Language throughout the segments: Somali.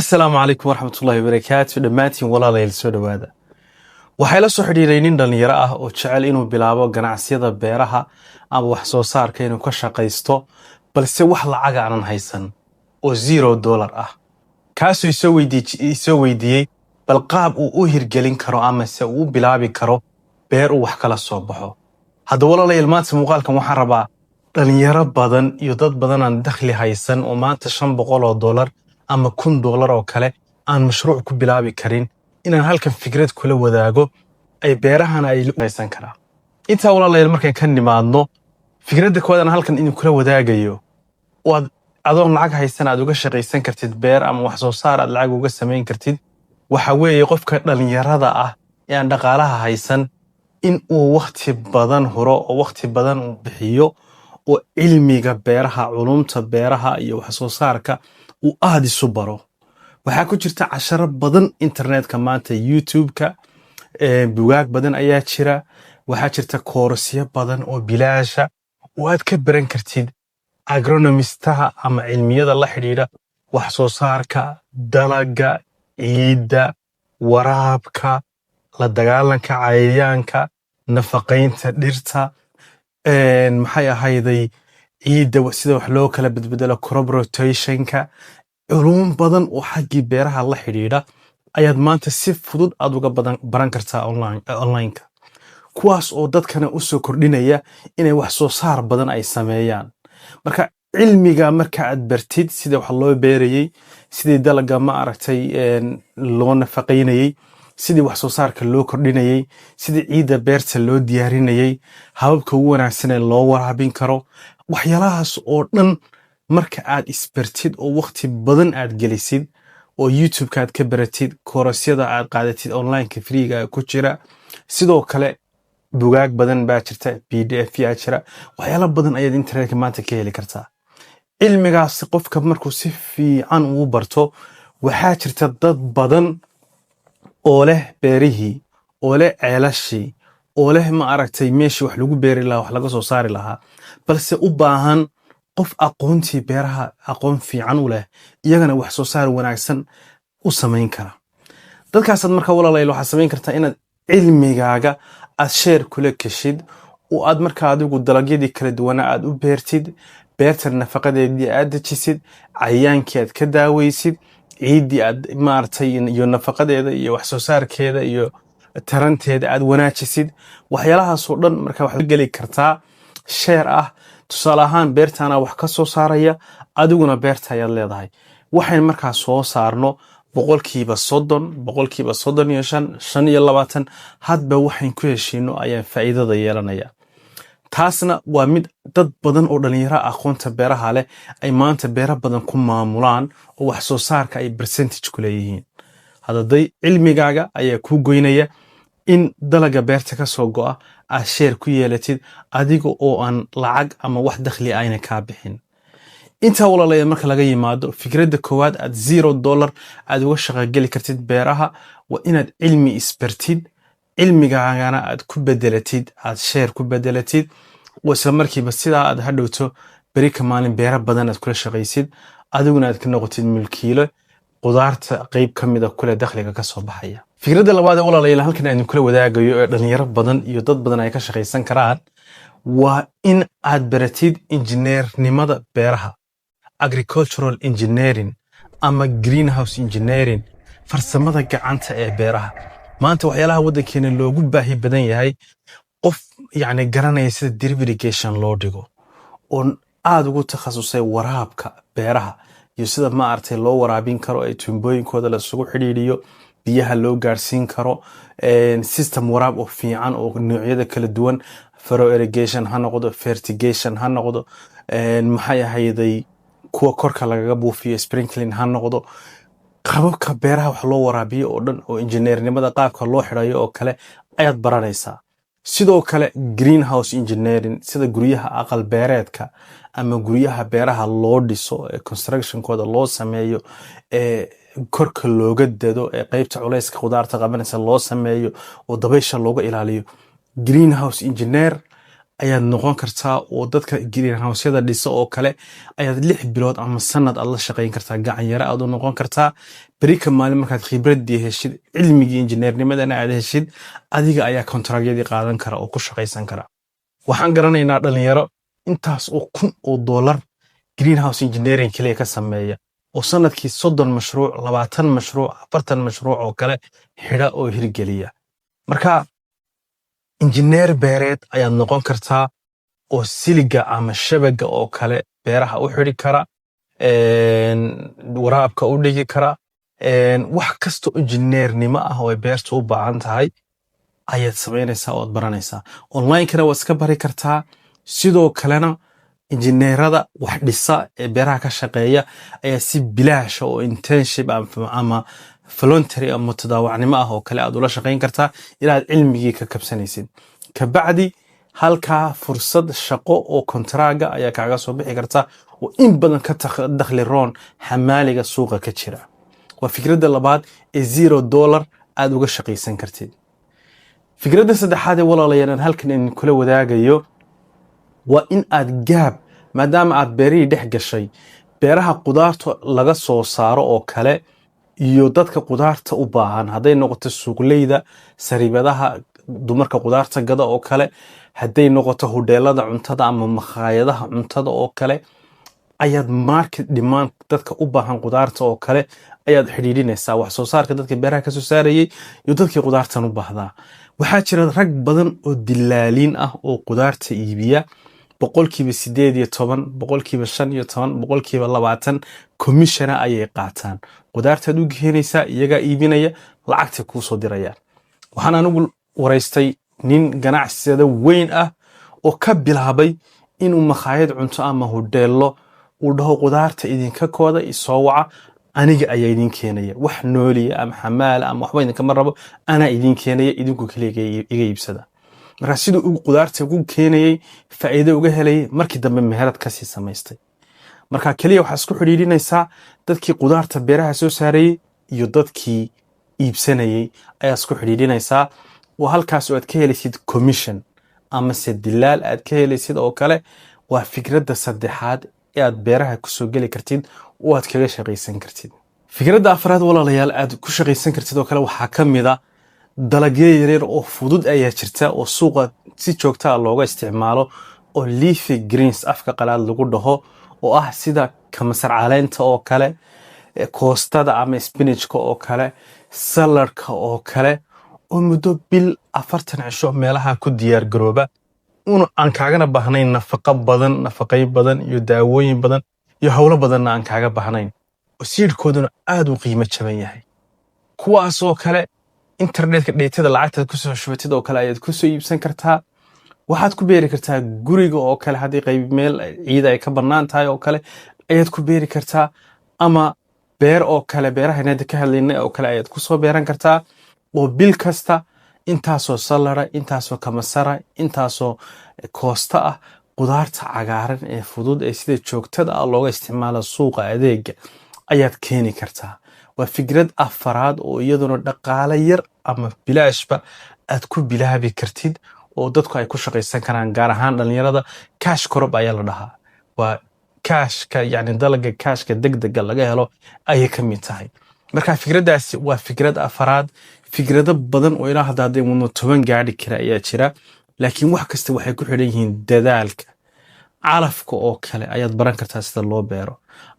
Asalaamu calaykum waraxmatullahi wabarakaatu. Dhammaantiin walaalayaal, soo dhowaada. Waxay la soo xidhiiray nin dhallinyaro ah oo jecel inuu bilaabo ganacsiyada beeraha ama wax soo saarka inuu ka shaqaysto, balse wax lacag aanan haysan oo $0 ah, kaasuu isoo weydiiyey bal qaab uu u hirgelin karo ama se uu u bilaabi karo beer uu wax kala soo baxo. Hadda walaalayaal, maanta muuqaalkan waxaan rabaa dhalinyaro badan iyo dad badan aan dakhli haysan oo maanta $500 ama $1000 oo kale aan mashruuc ku bilaabi karin inaan halkan fikrad kula wadaago ay beerahana ay haysan karaa. Intaa walaalayaal markaan ka nimaadno, fikradda koowaad aan halkan idin kula wadaagayo waad adoon lacag haysan aad uga shaqaysan kartid beer ama wax soo saar aad lacag uga samayn kartid, waxa weeye qofka dhalinyarada ah ee aan dhaqaalaha haysan in uu wakhti badan huro oo wakhti badan uu bixiyo oo cilmiga beeraha, culumta beeraha iyo wax soo saarka uu aad isu baro. Waxaa ku jirta casharo badan internetka maanta, YouTube-ka, bugaag badan ayaa jira. Waxaa jirta koorasyo badan oo bilaasha oo aad ka baran kartid agronomistaha ama cilmiyada la xidhiidha wax soo saarka dalaga, ciidda, waraabka, la dagaalanka cayayaanka, nafaqaynta dhirta, maxay ahayday, ciidda sida wax loo kala bedbedelo, crop rotationka. Culuum badan oo xaggii beeraha la xidhiidha ayaad maanta si fudud aad uga badan baran kartaa online-ka, kuwaas oo dadkana u soo kordhinaya inay wax soo saar badan ay sameeyaan. Marka cilmiga marka aad bartid sida wax loo beerayey, sidii dalaga ma aragtay loo nafaqaynayey, sidii wax soo saarka loo kordhinayey, sidii ciidda beerta loo diyaarinayey, hababka ugu wanaagsan ee loo waraabin karo, waxyaalahaas oo dhan marka aad isbartid oo waqti badan aad gelisid oo YouTube-ka aad ka baratid, koorasyada aad qaadatid online-ka free-ga ku jira, sidoo kale bugaag badan baa jirta, PDF yaa jira, waxyaalo badan ayaad internetka maanta ka heli kartaa. Cilmigaasi qofka markuu si fiican uu barto, waxaa jirta dad badan oo leh beerihii, oo leh ceelashii, oo leh ma aragtay meeshii wax lagu beeri lahaa, wax laga soo saari lahaa, balse u baahan qof aqoontii beeraha aqoon fiican u leh, iyagana wax soo saar wanaagsan u samayn kara. Dadkaasaad marka walaalayaal waxaad samayn kartaa inaad cilmigaaga aad share kula keshid oo aad markaa adigu dalagyadii kala duwanaa aad u beertid, beerta nafaqadeedii aad dejisid, cayayaankii aad ka daaweysid, ciiddii aad maaragtay iyo nafaqadeeda iyo wax soo saarkeeda iyo taranteeda aad wanaajisid. Waxyaalahaasoo dhan marka waxaad geli kartaa share ah. Tusaale ahaan, beertaana wax ka soo saaraya, adiguna beerta ayaad leedahay. Waxayn markaa soo saarno 30%, 35%, 25%, hadba waxayn ku heshiino ayaan faa'iidada yeelanaya. Taasna waa mid dad badan oo dhalinyaro aqoonta beeraha leh ay maanta beero badan ku maamulaan oo wax soo saarka ay percentage ku leeyihiin. Hadaday cilmigaaga ayaa kuu goynaya in dalaga beerta ka soo go'a aad share ku yeelatid adiga oo aan lacag ama wax dakhli ayna kaa bixin. Intaa walaalayaal marka laga yimaado, fikradda koowaad aad $0 aad uga shaqogeli kartid beeraha waa inaad cilmi isbartid, cilmigaagana aad ku bedelatid, aad share ku bedelatid oo isla markiiba sidaa aad hadhowto beri ka maalin beero badan aad kula shaqaysid, adiguna aad ka noqotid mulkiile qudaarta qeyb ka mida kule dakhliga ka soo baxaya. Fikradda labaad ee walaalayaal halkan aan kula wadaagayo ee dhalinyaro badan iyo dad badan ay ka shaqaysan karaan waa in aad baratid injineernimada beeraha, agricultural engineering ama greenhouse engineering, farsamada gacanta ee beeraha. Maanta waxyaalaha waddankeena loogu baahi badan yahay qof yacni garanaya sida drip irrigation loo dhigo oo aad ugu takhasusay waraabka beeraha iyo sida ma aragtay loo waraabin karo ee tuumbooyinkooda la isugu xidhiidhiyo, biyaha loo gaarsiin karo, system waraab oo fiican oo noocyada kala duwan, furrow irrigation ha noqdo, fertigation ha noqdo, maxay ahayday, kuwa korka lagaga buufiyo, sprinkling ha noqdo, qababka beeraha wax loo waraabiyo oo dhan oo injineernimada qaabka loo xidhayo oo kale ayaad baranaysaa. Sidoo kale greenhouse engineering, sida guryaha aqal beereedka ama guryaha beeraha loo dhiso ee constructionkooda loo sameeyo, ee korka looga dado, ee qeybta culayska khudaarta qabanaysa loo sameeyo oo dabaysha looga ilaaliyo, greenhouse engineer. Ayaad noqon kartaa oo dadka greenhouse-yada dhisa oo kale ayaad 6 bilood ama sanad aad la shaqayn kartaa, gacan yare aad u noqon kartaa. Berika maalin markaad khibraddii heshid, cilmigii injineernimadana aad heshid, adiga ayaa kontaraagyadii qaadan kara oo ku shaqaysan kara. Waxaan garanaynaa dhalinyaro intaas oo kun oo dollar greenhouse engineering kaliya ka sameeya oo sanadkii 30 mashruuc, 20 mashruuc, 40 mashruuc oo kale xidha oo hirgeliya. Marka injineer beereed ayaad noqon kartaa oo siliga ama shabaga oo kale beeraha u xidhi kara, waraabka u dhigi kara, wax kastoo injineernimo ah oo ay beertu u baahan tahay ayaad samaynaysaa oo aad baranaysaa. Online-kana waad iska bari kartaa. Sidoo kalena injineerada wax dhisa ee beeraha ka shaqeeya ayaa si bilaasha oo internship ama voluntary ama mutadaawacnimo ah oo kale aad ula shaqayn kartaa inaad cilmigii ka kabsanaysid. Kabacdi halkaa fursad shaqo oo kontaraaga ayaa kaaga soo bixi karta oo in badan ka dakhli roon xamaaliga suuqa ka jira. Waa fikradda labaad ee $0 aad uga shaqaysan kartid. Fikradda saddexaad ee, walaalayaal, aan halkan idinkula wadaagayo waa in aad gaab, maadaama aad beerihii dhex gashay, beeraha qudaarta laga soo saaro oo kale iyo dadka qudaarta u baahan, hadday noqoto suuqleyda, sariibadaha, dumarka qudaarta gada oo kale, hadday noqoto hudheelada cuntada ama makhaayadaha cuntada oo kale, ayaad market demand dadka u baahan qudaarta oo kale ayaad xidhiidhinaysaa, wax soo saarka dadka beeraha ka soo saarayay iyo dadkii qudaartan u baahdaa. Waxaa jira rag badan oo dilaaliin ah oo qudaarta iibiya. 18%, 15%, 20% commission-na ayay qaataan. Qudaartaad u keenaysaa, iyagaa iibinaya, lacagtay kuu soo dirayaan. Waxaan anigu waraystay nin ganacsada weyn ah oo ka bilaabay inuu makhaayad cunto ama hudheello uu dhaho, "Qudaarta idinka kooda isoo waca, aniga ayaa idin keenaya. Wax nooliya ama xamaala ama waxba idinkama rabo, anaa idin keenaya, idinku keliya iga iibsada." Markaa siduu uu qudaarta ugu keenayey faa'iido uga helayay, markii dambe meherad kasii samaystay. Marka keliya waxaa isku xidhiidhinaysaa dadkii qudaarta beeraha soo saarayey iyo dadkii iibsanayey ayaa isku xidhiidhinaysaa, oo halkaas oo aad ka helaysid commission amase dilaal aad ka helaysid oo kale. Waa fikradda saddexaad ee aad beeraha kusoo geli kartid oo aad kaga shaqaysan kartid. Fikradda afraad, walaalayaal, aad ku shaqaysan kartid oo kale waxaa ka mid a dalagyo yaryar oo fudud ayaa jirta oo suuqa si joogta ah looga isticmaalo, oo leafy greens afka qalaad lagu dhaho, oo ah sida kamasar caleenta oo kale, koostada ama spinach-ka oo kale, saladka oo kale, oo muddo bil, 40 cisho meelaha ku diyaar garooba, una aan kaagana baahnayn nafaqo badan, nafaqayn badan iyo daawooyin badan iyo howlo badanna aan kaaga baahnayn, oo seed-kooduna aad u qiimo jaban yahay. Kuwaasoo kale internetka data-da lacagtaad kusoo shubatid oo kale ayaad kusoo iibsan kartaa. Waxaad ku beeri kartaa guriga oo kale, haddii qayb meel ciida ay ka bannaan tahay oo kale ayaad ku beeri kartaa, ama beer oo kale, beeraha hadda ka hadlaynay oo kale ayaad kusoo beeran kartaa, oo bil kasta intaasoo salara, intaasoo kamasara, intaasoo koosta ah, qudaarta cagaaran ee fudud ee sida joogtada ah looga isticmaalo suuqa adeega ayaad keeni kartaa. Waa fikrad afaraad oo iyaduna dhaqaale yar ama bilaashba aad ku bilaabi kartid oo dadku ay ku shaqaysan karaan, gaar ahaan dhalinyarada. Cash crop ayaa la dhahaa, waa cash-ka, yani dalaga cash-ka degdega laga helo ayay ka mid tahay. Marka fikraddaasi waa fikrad afaraad. Fikrado badan oo ilaa hadda hadday wadno 10 gaadhi kara ayaa jira, laakiin wax kasta waxay ku xidhan yihiin dadaalka. Calafka oo kale ayaad baran kartaa sida loo beero,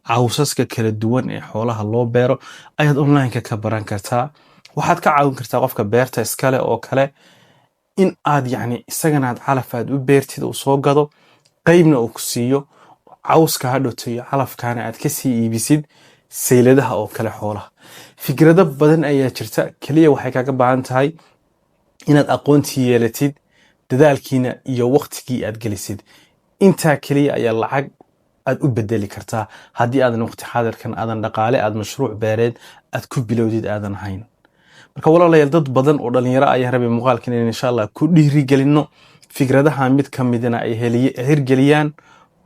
cawsaska kala duwan ee xoolaha loo beero ayaad online-ka ka baran kartaa. Waxaad ka caawin kartaa qofka beerta iskale oo kale in aad yacni isagana aad calaf aad u beertid, uu soo gado, qeybna uu ku siiyo, cawska hadhowto iyo calafkaana aad ka sii iibisid sayladaha oo kale xoolaha. Fikrado badan ayaa jirta. Keliya waxay kaaga baahan tahay inaad aqoontii yeelatid, dadaalkiina iyo waqtigii aad gelisid. Intaa keliya ayaa lacag aad u bedeli kartaa haddii aadan waqti xaadirkan aadan dhaqaale aad mashruuc beereed aad ku bilowdid aadan hayn. Marka walaalayaal, dad badan oo dhalinyaro ayaa rabay muuqaalkan in insha Allah ku dhiirigelino, fikradaha mid ka midna ay hirgeliyaan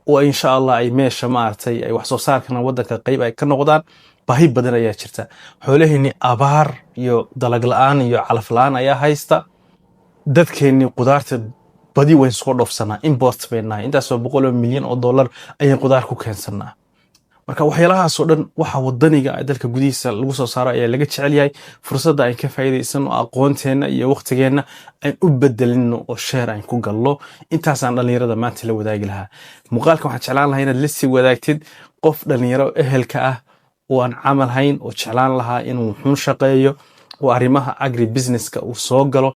oo insha Allah ay meesha maaragtay ay wax soo saarkana waddanka qayb ay ka noqdaan. Baahi badan ayaa jirta. Xoolaheenni abaar iyo dalag la'aan iyo calaf la'aan ayaa haysta. Dadkeennii qudaarta Badi wayn soo dhoofsanaa, import bayn nahay. Intaasoo 100 milyan oo dollar ayaan qudaar ku keensanaa. Marka waxyaalahaasoo dhan waxa wadaniga dalka gudihiisa lagu soo saaro ayaa laga jecel yahay. Fursadda aan ka faa'iidaysano, aqoonteenna iyo waqtigeenna aan u bedelino oo share aan ku gallo. Intaasaan dhallinyarada maanta la wadaagi lahaa. Muuqaalkan waxaan jeclaan lahaa inaad la sii wadaagtid qof dhallinyaro ehelka ah oo aan camal hayn oo jeclaan lahaa inuu xun shaqeeyo oo arrimaha agri businesska uu soo galo.